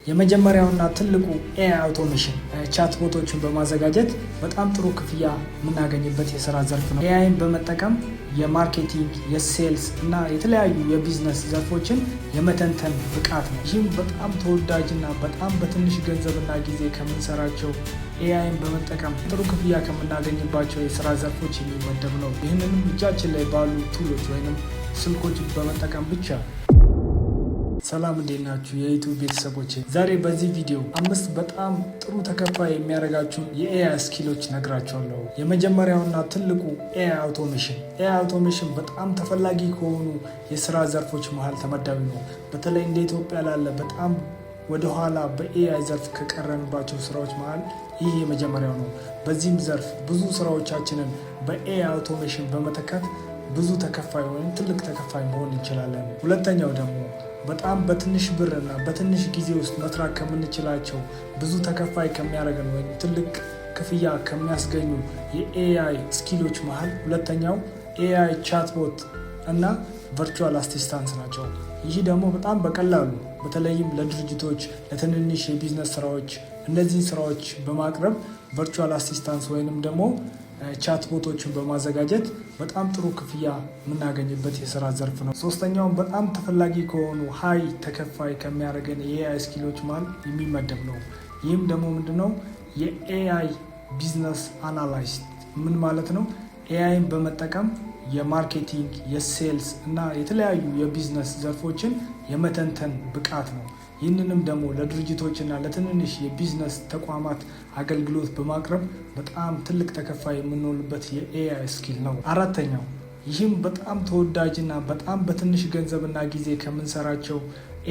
የመጀመሪያውና ትልቁ AI automation chatbot ኦችን በማዘጋጀት በጣም ጥሩ ክፍያ የምናገኝበት የስራ ዘርፍ ነው። AI ን በመጠቀም የ marketing፣ የ sales እና የተለያዩ የቢዝነስ ዘርፎችን የመተንተን ብቃት ነው። ይህም በጣም ተወዳጅና በጣም በትንሽ ገንዘብና ጊዜ ከምንሰራቸው AI ን በመጠቀም ጥሩ ክፍያ ከምናገኝባቸው የስራ ዘርፎች የሚመደብ ነው። ይህንንም እጃችን ላይ ባሉ tool ኦች ወይንም ስልኮች በመጠቀም ብቻ። ሰላም፣ እንዴት ናችሁ የ YouTube ቤተሰቦች? ዛሬ በዚህ ቪዲዮ አምስት በጣም ጥሩ ተከፋይ የሚያደርጋችሁን የ AI skill ኦች ነግራችኋለሁ። የመጀመሪያውና ትልቁ AI automation። AI automation በጣም ተፈላጊ ከሆኑ የስራ ዘርፎች መሀል ተመዳቢ ነው። በተለይ እንደ ኢትዮጵያ ላለ በጣም ወደኋላ በ AI ዘርፍ ከቀረንባቸው ስራዎች መሀል ይህ የመጀመሪያው ነው። በዚህም ዘርፍ ብዙ ስራዎቻችንን በ AI automation በመተካት ብዙ ተከፋይ ወይም ትልቅ ተከፋይ መሆን እንችላለን። ሁለተኛው ደግሞ በጣም በትንሽ ብር እና በትንሽ ጊዜ ውስጥ መስራት ከምንችላቸው ብዙ ተከፋይ ከሚያደርገን ወይም ትልቅ ክፍያ ከሚያስገኙ የ AI skill ኦች መሀል ሁለተኛው AI chatbot እና virtual assistant ናቸው። ይህ ደግሞ በጣም በቀላሉ በተለይም ለድርጅቶች፣ ለትንንሽ የቢዝነስ ስራዎች እነዚህን ስራዎች በማቅረብ virtual assistance ወይንም ደግሞ chatbot ኦችን በማዘጋጀት በጣም ጥሩ ክፍያ የምናገኝበት የስራ ዘርፍ ነው። ሶስተኛውም በጣም ተፈላጊ ከሆኑ high ተከፋይ ከሚያደርገን የ AI skill ኦች መሀል የሚመደብ ነው። ይህም ደግሞ ምንድነው? የ AI business analyst ምን ማለት ነው? AI ን በመጠቀም የ marketing፣ የ sales እና የተለያዩ የቢዝነስ ዘርፎችን የመተንተን ብቃት ነው። ይህንንም ደግሞ ለድርጅቶች እና ለትንንሽ የቢዝነስ ተቋማት አገልግሎት በማቅረብ በጣም ትልቅ ተከፋይ የምንሆንበት የ AI skill ነው። አራተኛው፣ ይህም በጣም ተወዳጅና በጣም በትንሽ ገንዘብና ጊዜ ከምንሰራቸው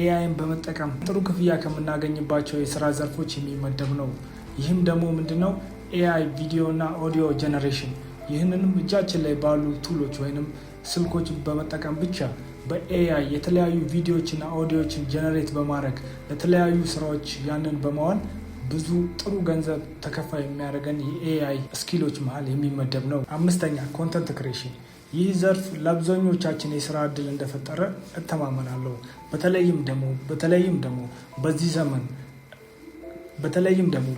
AI ን በመጠቀም ጥሩ ክፍያ ከምናገኝባቸው የስራ ዘርፎች የሚመደብ ነው። ይህም ደግሞ ምንድነው? AI video እና audio generation። ይህንንም እጃችን ላይ ባሉ tool ኦች ወይንም ስልኮች በመጠቀም ብቻ በ AI የተለያዩ ቪዲዮዎችና audio ዎችን generate በማድረግ ለተለያዩ ስራዎች ያንን በማዋል ብዙ ጥሩ ገንዘብ ተከፋይ የሚያደርገን የ AI skill ኦች መሀል የሚመደብ ነው። አምስተኛ፣ content creation። ይህ ዘርፍ ለአብዛኞቻችን የስራ እድል እንደፈጠረ እተማመናለሁ። በተለይም ደግሞ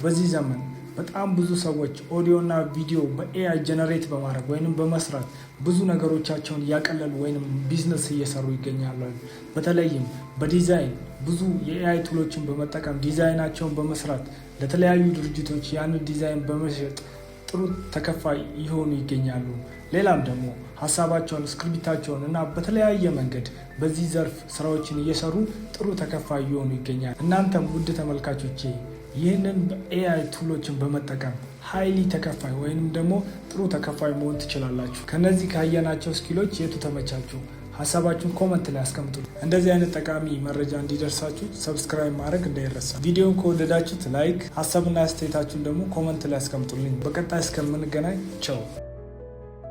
በዚህ ዘመን በጣም ብዙ ሰዎች ኦዲዮ እና ቪዲዮ በ AI generate በማድረግ ወይንም በመስራት ብዙ ነገሮቻቸውን እያቀለሉ ወይንም ቢዝነስ እየሰሩ ይገኛሉ። በተለይም በዲዛይን ብዙ የ AI tool ኦችን በመጠቀም ዲዛይናቸውን በመስራት ለተለያዩ ድርጅቶች ያንን ዲዛይን በመሸጥ ጥሩ ተከፋይ እየሆኑ ይገኛሉ። ሌላም ደግሞ ሀሳባቸውን፣ script ኣቸውን እና በተለያየ መንገድ በዚህ ዘርፍ ስራዎችን እየሰሩ ጥሩ ተከፋይ እየሆኑ ይገኛል። እናንተም ውድ ተመልካቾቼ ይህንን በ AI tool ኦችን በመጠቀም highly ተከፋይ ወይንም ደግሞ ጥሩ ተከፋይ መሆን ትችላላችሁ። ከነዚህ ካየናቸው skill ኦች የቱ ተመቻችሁ? ሀሳባችሁን comment ላይ አስቀምጡ። እንደዚህ አይነት ጠቃሚ መረጃ እንዲደርሳችሁ subscribe ማድረግ እንዳይረሳ። ቪዲዮን ከወደዳችሁት like፣ ሀሳብና አስተያየታችሁን ደግሞ comment ላይ አስቀምጡልኝ። በቀጣይ እስከምንገናኝ ቻው።